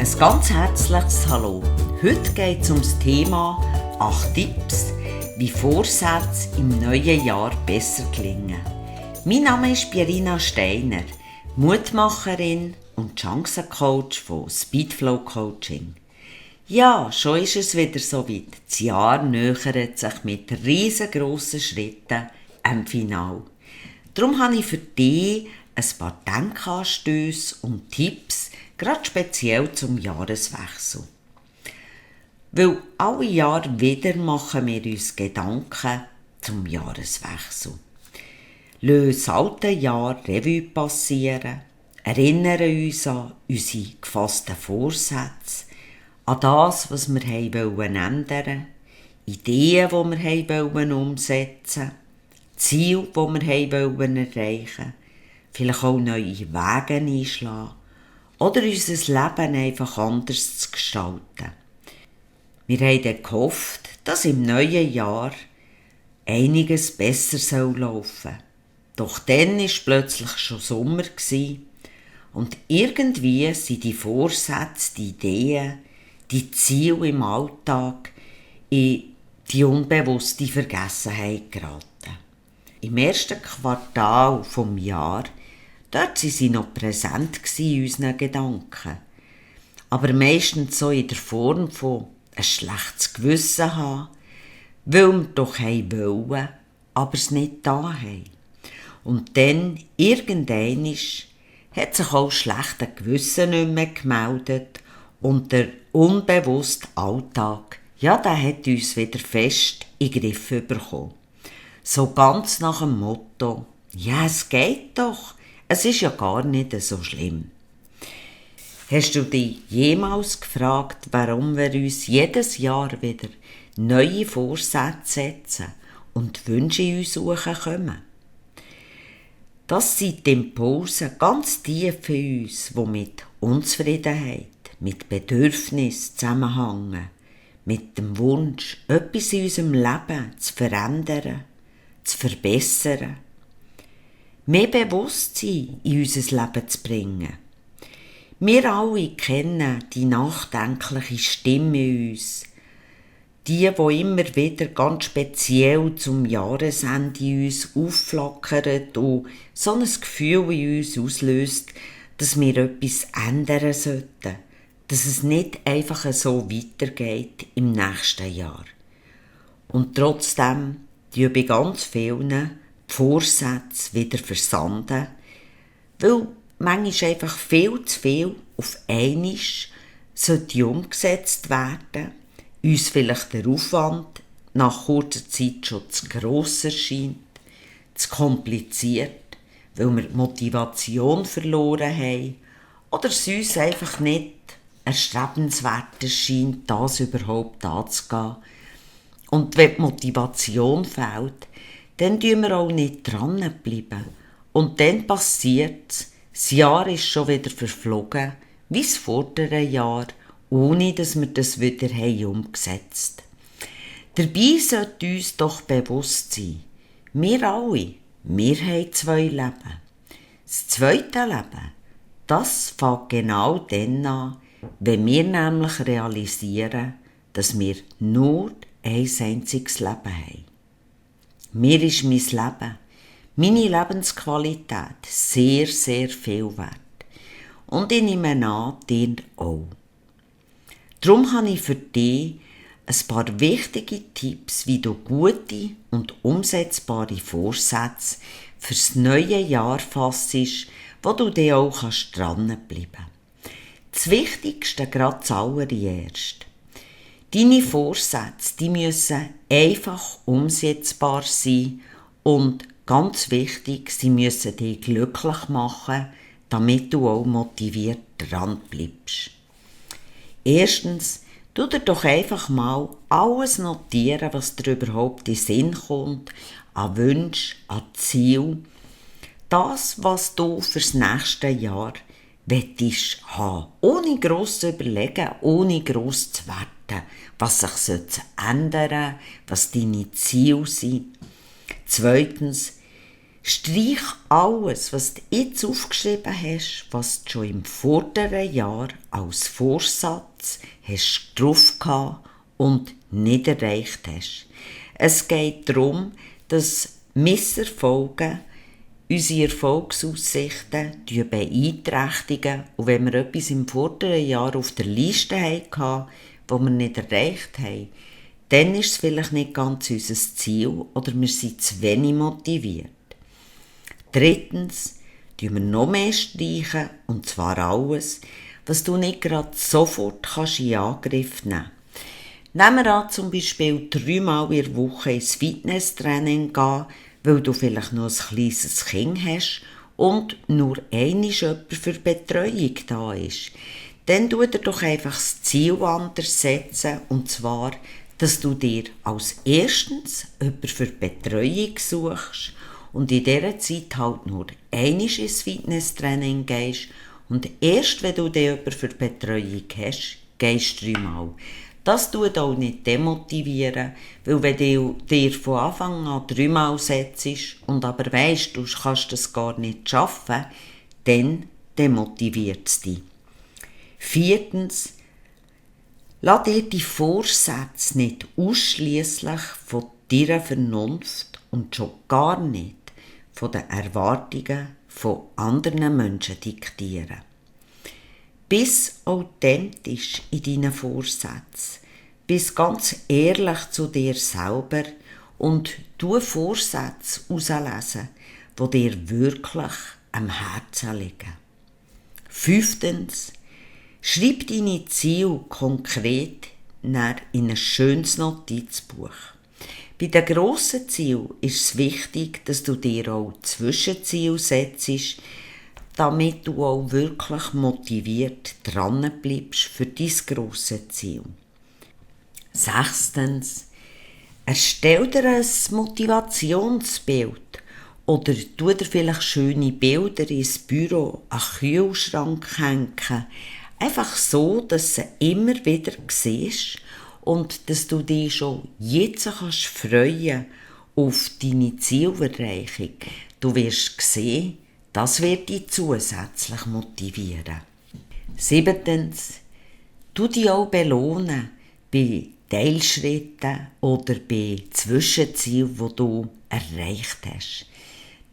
Ein ganz herzliches Hallo. Heute geht es um das Thema 8 Tipps, wie Vorsätze im neuen Jahr besser gelingen. Mein Name ist Pierina Steiner, Mutmacherin und Chancencoach von Speedflow Coaching. Ja, schon ist es wieder so weit. Das Jahr nähert sich mit riesengroßen Schritten am Finale. Darum habe ich für dich ein paar Denkanstöße und Tipps, gerade speziell zum Jahreswechsel. Weil alle Jahre wieder machen wir uns Gedanken zum Jahreswechsel. Lassen das alte Jahr Revue passieren, erinnern uns an unsere gefassten Vorsätze, an das, was wir ändern wollten, Ideen, die wir umsetzen wollten, Ziele, die wir erreichen wollten, vielleicht auch neue Wege einschlagen oder unser Leben einfach anders zu gestalten. Wir haben gehofft, dass im neuen Jahr einiges besser laufen soll. Doch dann war plötzlich schon Sommer und irgendwie sind die Vorsätze, die Ideen, die Ziele im Alltag in die unbewusste Vergessenheit geraten. Im ersten Quartal des Jahres, dort waren sie noch präsent in unseren Gedanken. Aber meistens so in der Form von ein schlechtes Gewissen haben, weil wir doch wollen, aber es nicht da haben. Und dann, irgendwann, hat sich auch das schlechte Gewissen nicht mehr gemeldet und der unbewusste Alltag, ja, der hat uns wieder fest in den Griff bekommen. So ganz nach dem Motto, ja, es geht doch, es ist ja gar nicht so schlimm. Hast du dich jemals gefragt, warum wir uns jedes Jahr wieder neue Vorsätze setzen und Wünsche in uns suchen kommen? Das sind die Impulse ganz tief in uns, die mit Unzufriedenheit, mit Bedürfnis zusammenhängen, mit dem Wunsch, etwas in unserem Leben zu verändern, zu verbessern, mehr Bewusstsein in unser Leben zu bringen. Wir alle kennen die nachdenkliche Stimme in uns, die immer wieder ganz speziell zum Jahresende in uns aufflackert und so ein Gefühl in uns auslöst, dass wir etwas ändern sollten, dass es nicht einfach so weitergeht im nächsten Jahr. Und trotzdem die bei ganz vielen die Vorsätze wieder versanden, weil manchmal einfach viel zu viel auf einmal sollte umgesetzt werden, uns vielleicht der Aufwand nach kurzer Zeit schon zu gross erscheint, zu kompliziert, weil wir die Motivation verloren haben oder es uns einfach nicht erstrebenswert erscheint, das überhaupt anzugehen. Und wenn die Motivation fehlt, dann bleiben wir auch nicht dranbleiben. Und dann passiert es, das Jahr ist schon wieder verflogen, wie das vordere Jahr, ohne dass wir das wieder umgesetzt haben. Dabei sollte uns doch bewusst sein, wir alle, wir haben 2 Leben. Das zweite Leben, das fängt genau dann an, wenn wir nämlich realisieren, dass wir nur ein einziges Leben haben. Mir ist mein Leben, meine Lebensqualität sehr, sehr viel wert. Und ich nehme an, dir auch. Darum habe ich für dich ein paar wichtige Tipps, wie du gute und umsetzbare Vorsätze fürs neue Jahr fassest, wo du dir auch dranbleiben kannst. Das Wichtigste, gerade zuallererst. Deine Vorsätze, die müssen einfach umsetzbar sein und ganz wichtig, sie müssen dich glücklich machen, damit du auch motiviert dran bleibst. Erstens, tu dir doch einfach mal alles notieren, was dir überhaupt in den Sinn kommt, an Wünschen, an Zielen. Das, was du fürs nächste Jahr möchtest haben, ohne gross zu überlegen, ohne gross zu werten, was sich ändern sollte, was deine Ziele sind. Zweitens, Streich alles, was du jetzt aufgeschrieben hast, was du schon im vorderen Jahr als Vorsatz hast drauf gehabt und nicht erreicht hast. Es geht darum, dass Misserfolge unsere Erfolgsaussichten beeinträchtigen. Und wenn wir etwas im vorderen Jahr auf der Liste hatten, das wir nicht erreicht haben, dann ist es vielleicht nicht ganz unser Ziel oder wir sind zu wenig motiviert. Drittens streichen wir noch mehr streichen, und zwar alles, was du nicht gerade sofort in Angriff nehmen kannst. Nehmen wir an, zum Beispiel 3-mal in der Woche ins Fitnesstraining gehen, weil du vielleicht noch ein kleines Kind hast und nur einmal jemand für Betreuung da ist. Dann tu dir doch einfach das Ziel anders setzen, und zwar, dass du dir als erstens jemanden für Betreuung suchst und in dieser Zeit halt nur einmal ins Fitnesstraining gehst und erst wenn du dann jemanden für Betreuung hast, gehst du 3-mal. Das tut auch nicht demotivieren, weil wenn du dir von Anfang an 3-mal setzt und aber weisst, du kannst das gar nicht schaffen, dann demotiviert es dich. Viertens, lass dir die Vorsätze nicht ausschliesslich von deiner Vernunft und schon gar nicht von den Erwartungen von anderen Menschen diktieren. Bist authentisch in deinen Vorsätzen. Bist ganz ehrlich zu dir selber und tu Vorsätze herauslesen, die dir wirklich am Herzen liegen. Fünftens, schreib deine Ziele konkret in ein schönes Notizbuch. Bei den grossen Zielen ist es wichtig, dass du dir auch Zwischenziele setzt, damit du auch wirklich motiviert dran bleibst für dein grosses Ziel. Sechstens, erstell dir ein Motivationsbild oder tu dir vielleicht schöne Bilder ins Büro an den Kühlschrank hängen. Einfach so, dass du sie immer wieder siehst und dass du dich schon jetzt kannst freuen auf deine Zielerreichung. Du wirst sehen, das wird dich zusätzlich motivieren. Siebtens, du dich auch belohnen bei Teilschritten oder bei Zwischenzielen, die du erreicht hast.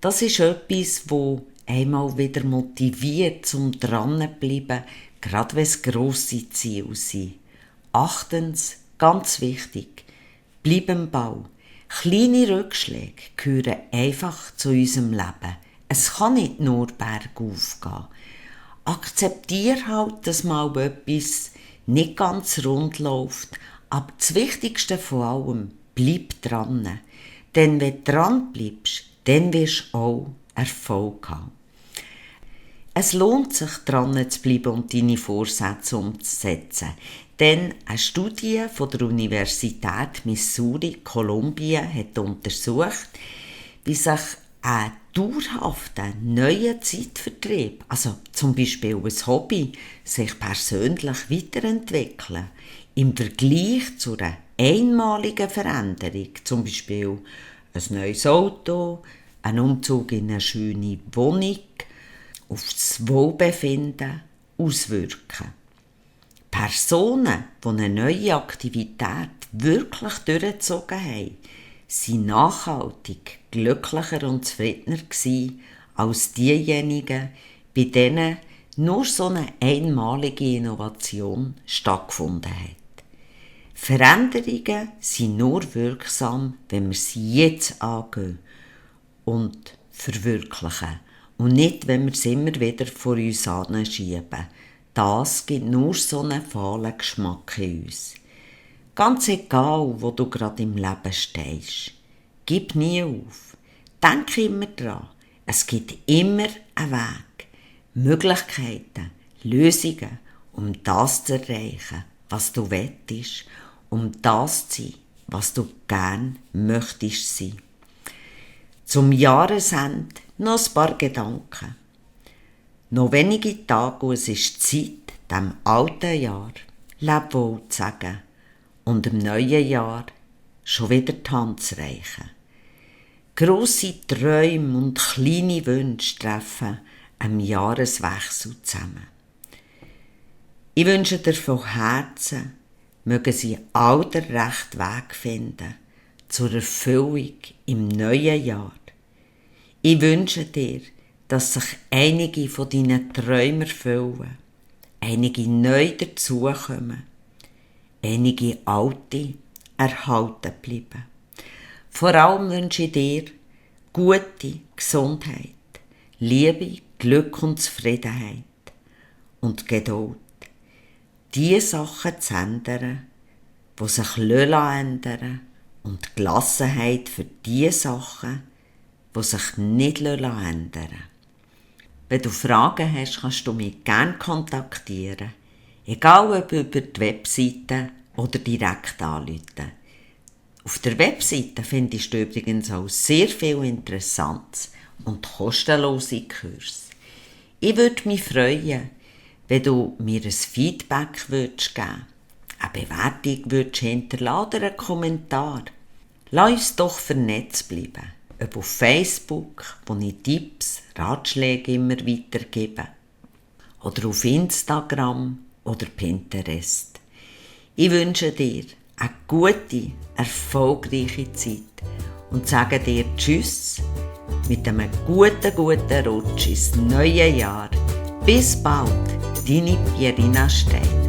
Das ist etwas, das einmal wieder motiviert, zum dran zu bleiben, gerade wenn es grosse Ziele sind. Achtens, ganz wichtig, bleib am Ball. Kleine Rückschläge gehören einfach zu unserem Leben. Es kann nicht nur bergauf gehen. Akzeptiere halt, dass mal etwas nicht ganz rund läuft, aber das Wichtigste von allem, bleib dran. Denn wenn du dran bleibst, dann wirst du auch Erfolg haben. Es lohnt sich, dran zu bleiben und deine Vorsätze umzusetzen. Denn eine Studie von der Universität Missouri, Kolumbien, hat untersucht, wie sich ein dauerhafter neuer Zeitvertrieb, also zum Beispiel ein Hobby, sich persönlich weiterentwickeln, im Vergleich zu einer einmaligen Veränderung, zum Beispiel ein neues Auto, ein Umzug in eine schöne Wohnung, auf das Wohlbefinden auswirken. Personen, die eine neue Aktivität wirklich durchgezogen haben, waren nachhaltig glücklicher und zufriedener als diejenigen, bei denen nur so eine einmalige Innovation stattgefunden hat. Veränderungen sind nur wirksam, wenn wir sie jetzt angehen und verwirklichen und nicht, wenn wir sie immer wieder vor uns anschieben. Das gibt nur so einen fahlen Geschmack in uns. Ganz egal, wo du gerade im Leben stehst, gib nie auf. Denk immer dran, es gibt immer einen Weg, Möglichkeiten, Lösungen, um das zu erreichen, was du willst, um das zu sein, was du gern möchtest sein. Zum Jahresende noch ein paar Gedanken. Noch wenige Tage und es ist Zeit, dem alten Jahr Leb wohl zu sagen und im neuen Jahr schon wieder die Hand zu reichen. Grosse Träume und kleine Wünsche treffen am Jahreswechsel zusammen. Ich wünsche dir von Herzen, mögen sie all den rechten Weg finden zur Erfüllung im neuen Jahr. Ich wünsche dir, dass sich einige von deinen Träumen erfüllen, einige neu dazukommen, einige alte erhalten bleiben. Vor allem wünsche ich dir gute Gesundheit, Liebe, Glück und Zufriedenheit und Geduld. Die Sachen zu ändern, die sich ändern lassen, und Gelassenheit für die Sachen, die sich nicht ändern lassen. Wenn du Fragen hast, kannst du mich gerne kontaktieren, egal ob über die Webseite oder direkt anrufen. Auf der Webseite findest du übrigens auch sehr viel Interessantes und kostenlose Kurse. Ich würde mich freuen, wenn du mir ein Feedback geben würdest, eine Bewertung würdest hinterlassen oder einen Kommentar. Lass uns doch vernetzt bleiben, ob auf Facebook, wo ich Tipps, Ratschläge immer weitergebe, oder auf Instagram oder Pinterest. Ich wünsche dir eine gute, erfolgreiche Zeit und sage dir Tschüss mit einem guten Rutsch ins neue Jahr. Bis bald, deine Pierina Steiner.